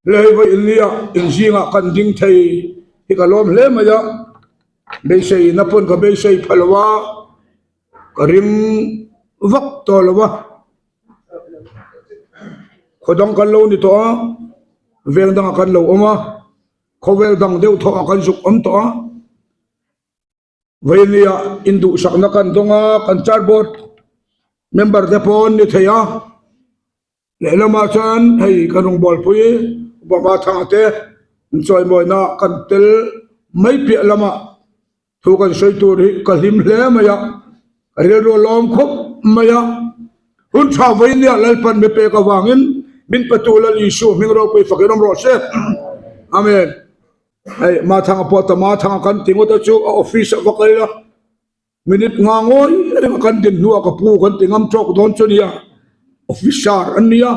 Lei vawi innia inzingah kan ding thei hi ka lawm hle mai a, beisei na pawn ka beisei pha lo a, ka ring vak tawh lo a, khaw dang kan lo ni tawh a, veng dangah kan lo awm a, khawvel dang deuh thawh ah kan zuk awm tawh a. Vawinia induhsakna kan dawng a, kan charboard member te pawh an ni thei a, lehlamah chuan hei kan rawngbawlpui Obama thanga te inchawimawina kan tel mai piah lamah thu kan sawi tur hi ka hlim hle mai a, ka rilru a lawm khawp mai a, hun tha vawinia Lalpan mi pek avangin min petu Lal Isua hming ropui fakin awm rawh se. Amen. Hei Mathanga pawh ta Mathanga kan ti ngawt a chu a office ah va kal ila minute nga ngawi reng a kan din hnuah ka pu kan ti ngam tawk dawn chu nia officer an nia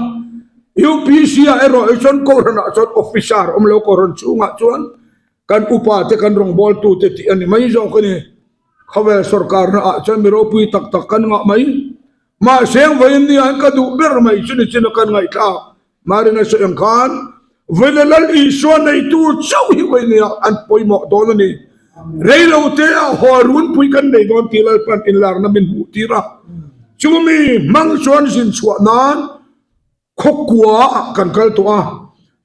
UPC ah erawh hi chuan kohhran ah chuan officer awm lo kohhran chhungah chuan kan upa te kan rawngbawltu te tih a ni mai zawk a ni khawvel sorkar na ah chuan mi ropui tak tak kan ngah mai mahse vawiin nia hian ka duh ber mai chu ni chin a kan ngaihthlak. Marina sawi ang khan Vawiina Lal Isua neitu chauh hi vawinia an pawimawh dawn a ni. Reilo te ah haw runpui kan nei dawn tih Lalpan inlarna min hmuh tir a. Chumi hmang chuan zin chhuah nan khawkua ah kan kal tawh a.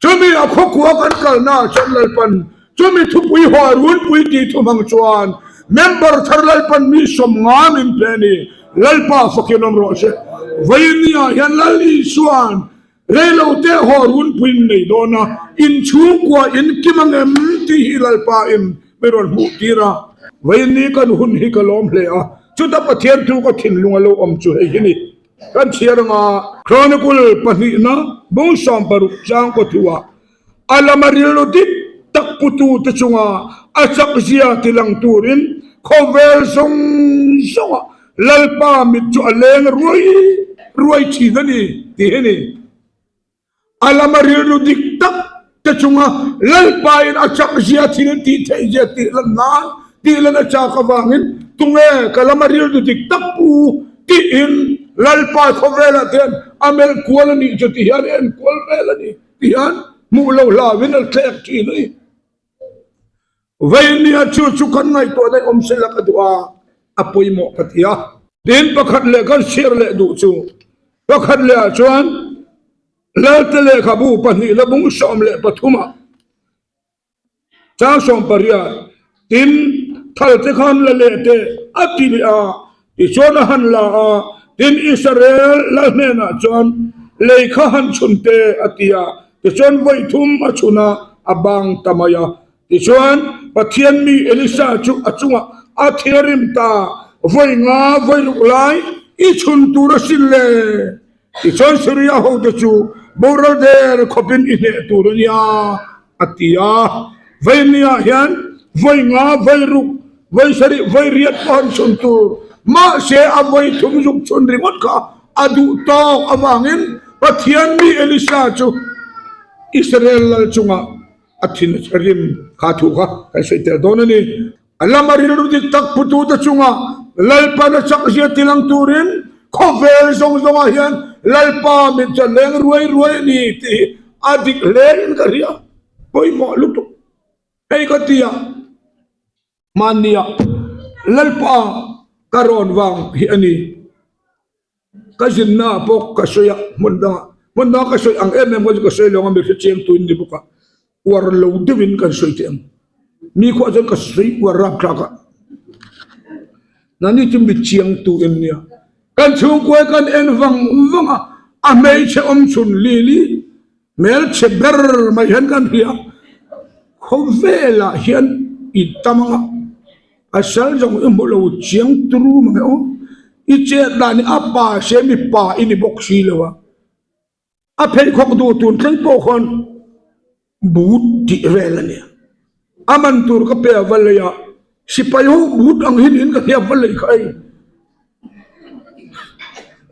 Chumi a khawkua kan kalna ah chuan Lalpan chumi thupui haw runpui tih thu hmang chuan member thar Lalpan mi 50 min pe a ni. Lalpa fakin awm rawh se. Vawinia hian Lal Isua'n reilote haw runpuiin nei dawn a, inchhungkua in kim ang em tih hi Lalpa in mi rawn hmuh tir a. Vawiini kan hun hi ka lawm hle a, chuta Pathian thu ka thinlung a lo awm chu hei hi ni. Kan chhiar anga Chronicle pahnihna bung 60 chang kaw thuah A lama rilru dik tak putute chunga a chakzia tilang turin khawvel zawng zawngah Lalpa mit chu a leng ruai ruai thin a ni tih hi ni. A lama rilru dik tak te chunga Lalpain a chakzia thil tih theihzia tih lan nan tih lan a chak avangin tunge ka lama rilru dik tak pu tiin Lalpa khawvelah te hian a melh kual a nih chu ti hian a enkual vel a ni. Tihian hmuh lo hlauin a thlek thin a ni. Veinia chu chu kan ngaihtuah daih awm sela ka duh a, a pawimawh ka ti a. Tin pakhat leh kan share leh duh chu pakhat leh ah chuan Lalte lehkhabu pahnih la bung 13 ah Chang 18, Tin, thal te khan la leh teh a ti leh a, tichuan a han la a, tin Israel lal hnenah chuan lei kha han chhun teh a ti a, tichuan vawi thum a chhun a, a bang ta mai a. Tichuan Pathian mi Elisa chu a chungah a thiarim ta, vawi nga vawi ruk lai i chhun tur asin le. Tichuan Syria hote chu boral der khawpin i hneh tur a nia, a ti a. Vawinia hian vawi nga, vawi ruk, vawi sarih, vawi riat pawh an chhun tur. Mahse a vawi thum zuk chhun ringawt kha a duh tawk avangin Pathian mi Elisa chu Israel lal chungah a thin rim kha thu kha kan sawi tel dawn a ni. A lama rilru dik tak putute chunga Lalpan a chakzia tilang turin khawvel zawng zawngah hian Lalpa mit chu a leng ruai ruai a ni tih hi a dik hle in ka hria. Pawimawh lutuk. Hei ka ti a, hmannia Lalpa ka rawn vang hi a ni. Ka zinna ah pawh ka sawi a, hmun dangah, hmun dangah ka sawi ang em em kha chu ka sawi lo ang a, mi hrechiang tuin ni bawk a, uar lo deuhin kan sawi teh ang. Mi khuah chuan ka sawi uar rap thlak a, nani chu mi chiang tu em nia. Kan chhungkuai kan en vang vang a, a hmeichhe awm chhun li li, hmelchhe ber mai hian kan hria, khawvelah hian i tam ang a. A sal zawng i hmu lo chiang turu mang e aw. I chet dan hi a pa se mi pa i ni bawk si lo a. A pheikhawk duh tun thleng pawh khawn but tih vel a nia. A man tur ka pe a va lei a, sipai ho but ang hi niin ka hria va lei kha ei.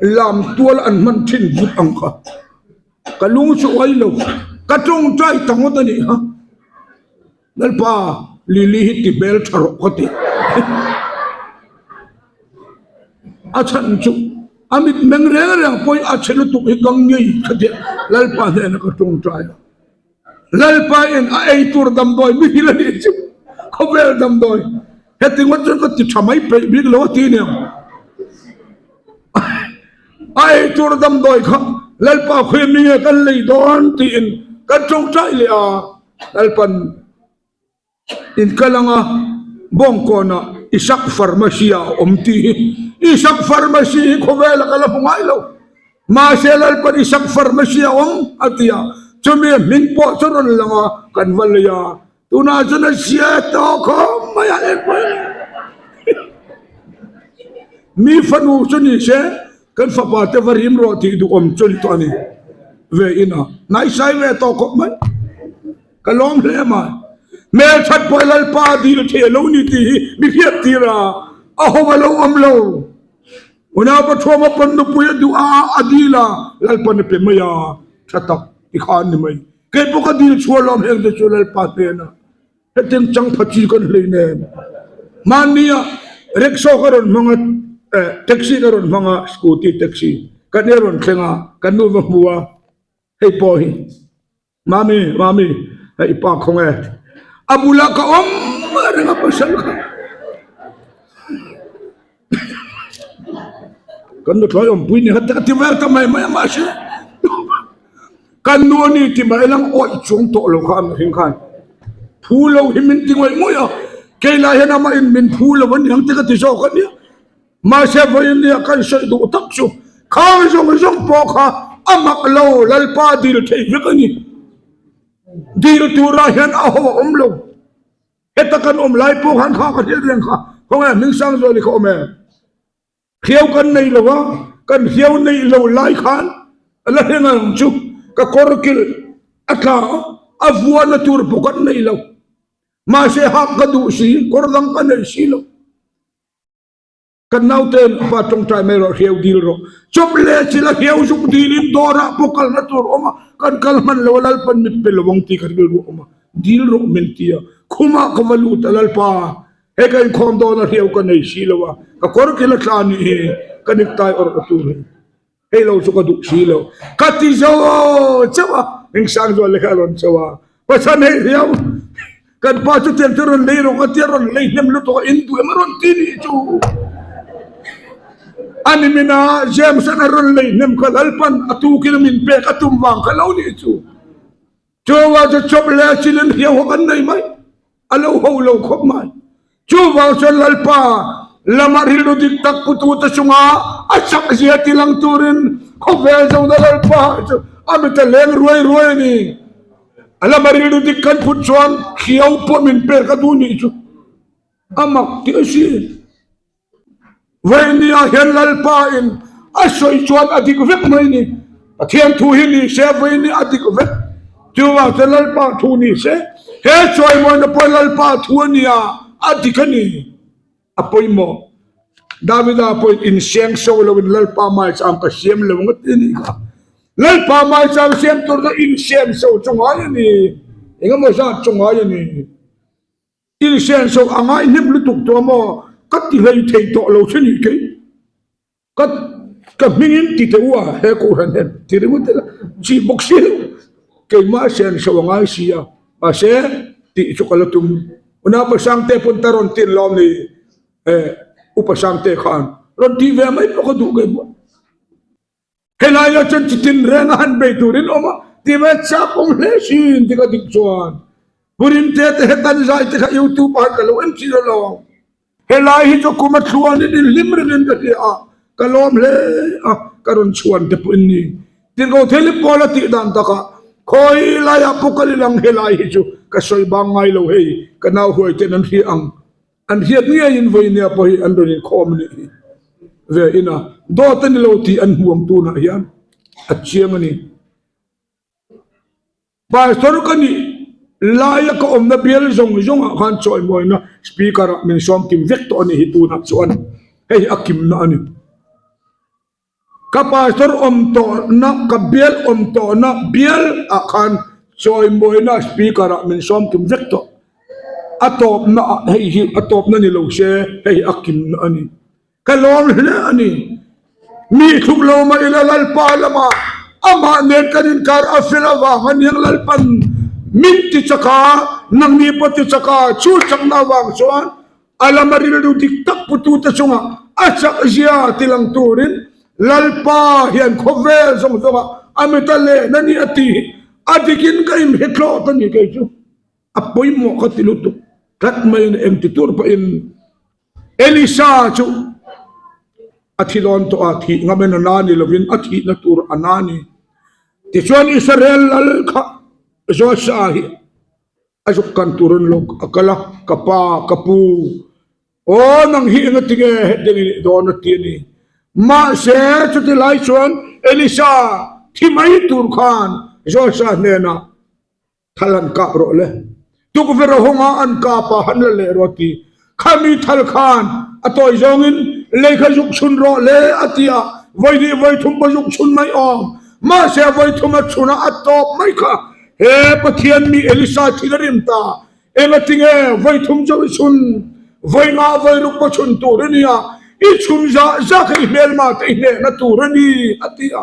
Lam tual an hman thin but ang kha. Ka lung chu uai lo, ka tawngtai ta ngawt a nih kha. Lalpa, Lily hi ti hmel tha rawh ka ti. A chhan chu a mit meng reng reng pawhin a chhe lutuk hi ka ngei ka ti a, Lalpa hnenah ka tawngtai a. Lalpa in a ei tur damdawi mi hil a nih chu khawvel damdawi heti ngawt chuan ka ti tha mai peih bik lo a ti aniang. A ei tur damdawi kha Lalpa khawi mi nge kan lei dawn tiin kan tawngtai leh a, Lalpan In kal anga Bawngkawnah Isak Pharmacy ah a awm tih hi Isak Pharmacy hi khawvela ka la hmu ngai lo. Mahse Lalpan Isak Pharmacy a awm a ti a, chumi hming pawh chu rawn lang a, kan va lei a, tunah chuan a zia tawh khawp mai a en pawh ila. Mi fanu chu ni se kan fapa te va rim rawh tih duhawm chu ni tawh a ni ve ina hnaisai ve tawh khawp mai. Ka lawm hle mai. Hmelthat pawh Lalpa dil thei a lo ni tih hi mi hriat tir a, a ho a lo awm lo. Unau Pathuama pawn nupui a duh a, a dil a, Lalpan a pe mai a, tha tak ti kha an ni mai. Kei pawh ka dil chhuah lawm heng te chu Lalpa hnena hetiang chang pha chi kan hlei nen. Mahnia rickshaw ka rawn hmang a, eh taxi ka rawn hmang a, scooty taxi ka nia rawn thleng a, ka nu va hmu a, hei pawh hi. Mami, Mami, hei i pa khawng e. A bulah ka awm reng a pasal kha. Kan nuthlawi awmpui ni kha te ka ti vel ta mai mai a mahse kan nu a ni ti mai lang awih chuang tawh lo kha a mihring khan phu lo hi min ti ngawih ngawih a keilai hian amah in min phu lo a niang te ka ti zawk a nia. Mahse vawiin nia kan sawi duh tak chu khang zawng zawng pawh kha a mak lo Lalpa dil thei vek a ni. Dil turah hian a ho a awm lo. Heta kan awm lai pawh khan kha ka hriat reng kha khawnge Hmingsangzuali kha awm em? Hriau kan nei lo a, kan hriau neih lo lai khan a la hre ngang chu ka kawr kilh a tla a, a vuahna tur pawh kan nei lo. Mahse hak ka duh si, kawr dang ka nei si lo. Kan naute pa tawngtai mai rawh, hreu dil rawh. Chawp leh chil a hreu zuk dilin dawrah pawh kalna tur awm a, kan kal hman lo a, Lalpan mit pe lo ang tih ka rilru a awm a, dil rawh min ti a. Khumah ka va lut a, Lalpa, hei ka inkhawm dawn a, hreu ka nei si lo a, ka kawr kil a tla anih hi, ka niktai awrh a tur hi. Hei lo chu ka duh si lo. Ka ti zo chauh a, Hmingsangzual leh kha a rawn chauh a, Pasal hei hiau kan pa chu tiang chu rawn lei rawh ka tia rawn lei hnem lutuk a in duh em a rawn ti nih chu. A ni mina James an a rawn lei hnem kha Lalpan a tukin a min pek a tum vang kha lo nih chu. Chuvang chu chawp leh a chilin hiau kha kan nei mai. A lo ho lo khawp mai. Chuvang chuan Lalpa lama rilru dik tak putute chunga a chakzia tilang turin khawvel zona Lalpa chu a mit a leng ruai ruai a ni. A lama rilru dik kan put chuan hriau pawh min pek a duh nih chu a mak tih a si. Vawinia hian Lalpa in a sawi chuan a dik vek mai ni. Pathian thu hi ni se vawinia a dik vek. Chuvang chuan Lalpa thu ni se he chawimawina pawh Lalpa thu a nia a dik a ni. A pawimawh. Davida pawhin inseng so loin Lalpa maicham ka siam lo ngawt a nih kha. Lalpa maicham siam tur chu inseng so chu ngai a ni. Engemaw zat chu ngai a ni. Insianso a ngai hnem lutuk tawh maw? Ka ti hlei thei tawh lo che ni kei. Ka ka hmingin ti teh u a, he kohhran hian ti ringawt ila chi bawk si lo. Keimah sianso a ngai si a, mahse tih chu ka la tum. Unaupa Sangte pawn ta rawn tin lawm ni eh Upa Sangte khan rawn tih ve mai pawh ka duh ngei bawk. Helai ah chuan chitin reng a han bei turin awm a, ti ve chak awm hle sin ti ka dik chuan Purim te te hetan zai te kha youtube ah ka lo en thin alawm. Helai hi chu kum a thluan in inhlim ringin ka hria a, ka lawm hle a, ka rawn chhuan te pawh in ni. Tirhkoh thil pawl a tih dan takah khawi laiah pawh ka ri lang helai hi chu ka sawi bang ngai lo hei, ka nau huai ten an hria ang. An hriat ngeiin vawinia pawh hi an rawn inkhawm a nih hi. Ve ina dawt a ni lo tih an hmuam tunah hian a chiang a ni. Pastor ka nih laia ka awmna bial zawng zawngah khan chawimawina speaker ah min sawm kim vek tawh a nih hi tunah chuan hei hi a kimna a ni. Ka pastor awm tawhna, ka bial awm tawhna bial ah khan chawimawina speaker ah min sawm kim vek tawh. A tawpna ah hei hi a tawpna ni lo se hei hi a kimna a ni. Ka lawm hle a ni. Mi thluk lo mah ila Lalpa lamah amah nen kan inkar a fel avang aniang Lalpan. Min ti chak a, nangni pawh ti chak a, chu chakna avang chuan a lama rilru dik tak putute chungah a chakzia tilang turin Lalpa hian khawvel zawng zawngah a mit a len a ni a tih hi a dikin ka inhre tlawt a ni kei chu. A pawimawh ka ti lutuk tlat mai a ni engti tur pawhin Elisa chu a thi dawn tawh a, thih ngamen a na ni lovin a thihna tur a na ni. Tichuan Israel lal kha Joasa hi a zuk kan tur an lo a kal a, ka pa, ka pu, aw nang hi enga tinge hetiang i nih dawn a ti a ni. Mahse chuti lai chuan Elisa thi mai tur khan Joasa hnenah Thal an kap rawh le. Tukverh a hawng a, an kap a, han la leh rawh a ti. Khami thal khan a tawi zawngin lei kha zuk chhun rawh le a ti a, vawi hnih vawi thum pawh zuk chhun mai awm. Mahse a vawi thum a chhun a, a tawp mai kha. He Pathian mi Elisa thil a rim ta. Engatinge vawi thum chauh i chhun, vawi nga vawi ruk pawh chhun tur a nia, i chhun zah zah kha i hmelma te i hnehna tur a ni a ti a.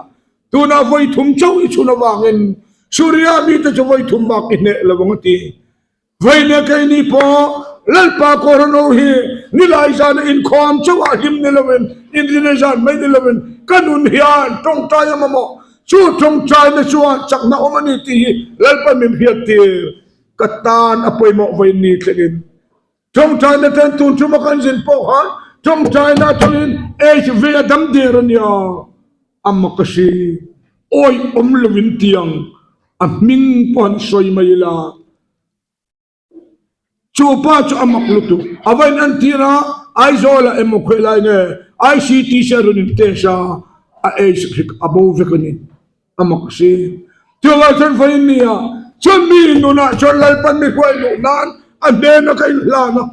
Tunah vawi thum chauh i chhun avangin Suria mite chu vawi thum bak i hneh lo ang a ti. Vawinia keini pawh Lalpa Kawrano hi nilai zana inkhawm chauh ah hlim ni loin, inrinei zan mai ni loin ka nun hian tawngtai a mamawh. Chu tawngtaina chuan chakna awm a ni tih hi Lalpa min hriattir. Ka tan a pawimawh vawiin thlengin. Tawngtaina ten tun thuma kan zin pawh khan tawngtaina atangin HIV a dam der a nia. A mak a si. Awi awm lovin tiang a hming pawh han sawi mai ila. Chu pa chu a mak lutuk. A va in entir a, Aizawl ah emaw khawi lai nge ICTC a rawn in test a, a AIDS hrik a bo vek a ni. A mak si. Chuvang chuan vawiin nia chuan mi nunah chuan Lalpan mi hruai luh nan a hnena ka inhlan a,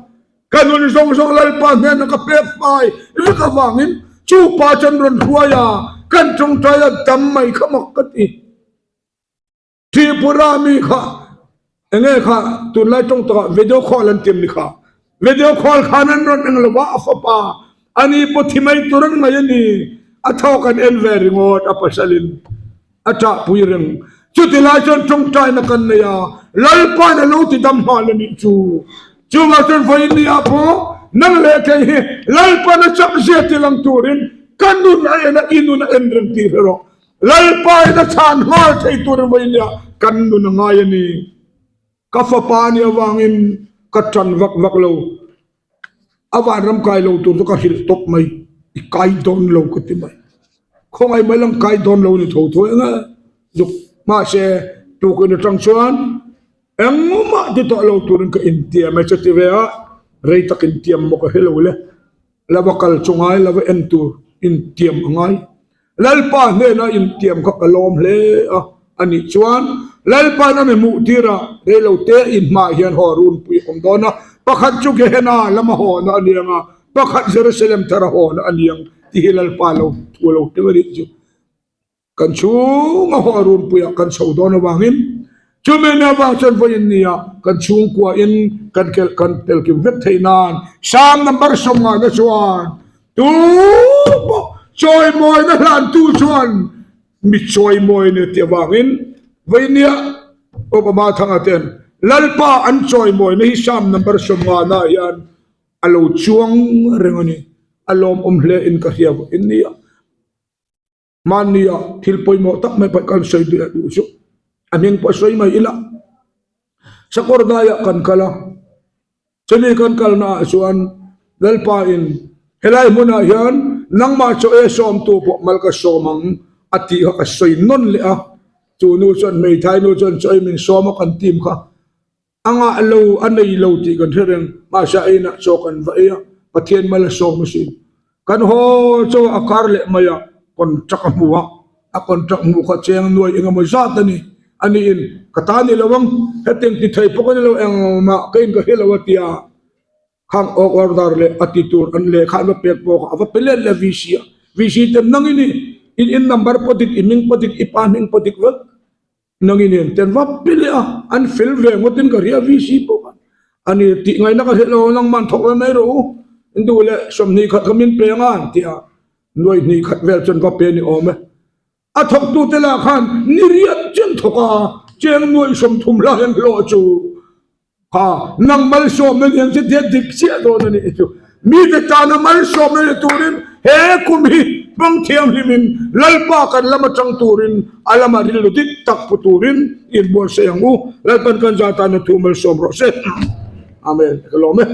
ka nun zawng zawng Lalpa hnena ka pek fai vek avangin chu pa chuan rawn hruai a, kan tawngtai a dam mai kha mak ka ti. Tripura mi kha enge kha tunlai tawng takah video call an tiam ni kha. Video call khan an rawn eng lo a, a fapa ani pawh thi mai tur an ngaih a ni. A thawk an en ve ringawt a pasalin a ṭahpui reng. Chuti lai chuan ṭawngṭaina kan nei a, Lalpain a lo ti dam nghal a nih chu. Chuvang chuan vawiin ni ah pawh nang leh kei hi Lalpain a chak zia ti lang turin ka nun a en a, i nun a en reng tih hre rawh. Lalpain a chhan nghal thei turin vawiin ni ah kan nun a ngai a ni. Ka fapa nih avangin ka ṭan vak vak lo. A vanram kai lo tur chu ka hrilh tawp mai. I kai dawn lo ka ti mai. Khawngaih mai lang kai dawn lo ni tho tho eng a zuk. Mahse, tukin atang chuan engmah ti tawh lo turin ka intiam e chuti ve a, rei tak intiam maw ka hre lo le. La va kal chu ngai la va en tur intiam a ngai. Lalpa hnena intiam kha ka lawm hle a, a nih chuan Lalpa'n a mi hmuh tirah reilote inhmaah hian haw runpui a awm dawn a, pakhat chu Gehenna lama hawna a ni ang a, pakhat Jerusalem thara hawna a ni ang tih hi Lalpa lo thu a lo tel a nih chu. Kan chhunga haw runpuiah kan chho dawn avangin chumi ni avang chuan vawiin nia kan chhungkuain kan kelh kan telkim vek theih nan Psalm number 50 na chuan tu pawh chawimawina hlantu chuan mi chawimawi ni tih avangin vawiin nia Obama thanga ten Lalpa an chawimawina hi Psalm number 50 na hian a lo chuang reng a ni a lawmawm hle in ka hria vawiin nia. Mahnia thil pawimawh tak mai pawh kan sawi duh duh chu a hming pawh sawi mai ila. Sakawr daiah kan kal a, chumi kan kalnaah chuan Lalpa in helai hmunah hian nangmah chaw ei sawmtu pawh mal ka sawm ang a tih kha ka sawi nawn leh a, chu nu chuan hmeithai nu chuan chaw ei min sawm a kan team kha. A ngah lo, a nei lo tih kan hre reng. Mahse a inah chaw kan va ei a, Pathian mal a sawm asin. Kan haw chaw a kar leh mai a, contract a hmu a, a contract hmuh kha cheng nuai eng emaw zat a ni. A niin, ka ta ni lo ang, hetiang ti thei pawh ka ni lo, engmah ka in ka hre lo a ti a. Khang awk order leh a ti tur an lehkha an va pek pawh kha a va pe let leh VC a. VC ten nang i ni, in in number pawh dik, i hming pawh dik, i pa hming pawh dik vek. Nang in en ten va pe leh a, an fel ve ngawtin ka hria VC pawh khan a ni tih ngaihna ka hrilh lo nangman thawk ve mai rawh u, in duh leh 20 khat kha min pe anga an ti a, nuai hnih khat vel chuan va pe ni awm e. A thawktute lah khan ni riat chian thawk a, Cheng nuaih 30 lai an hlawh chu. Ha, nang malsawmna ni ang che tia dik chiah dawn a nih chu. Mite tana malsawmna ni turin he kum hi hmang thianghlimin Lalpa kan lama tang turin a lama rilru dik tak pu turin inbuatsaih ang u. Lalpan kan za tana thu malsawm rawh se. Amen. Ka lawm e.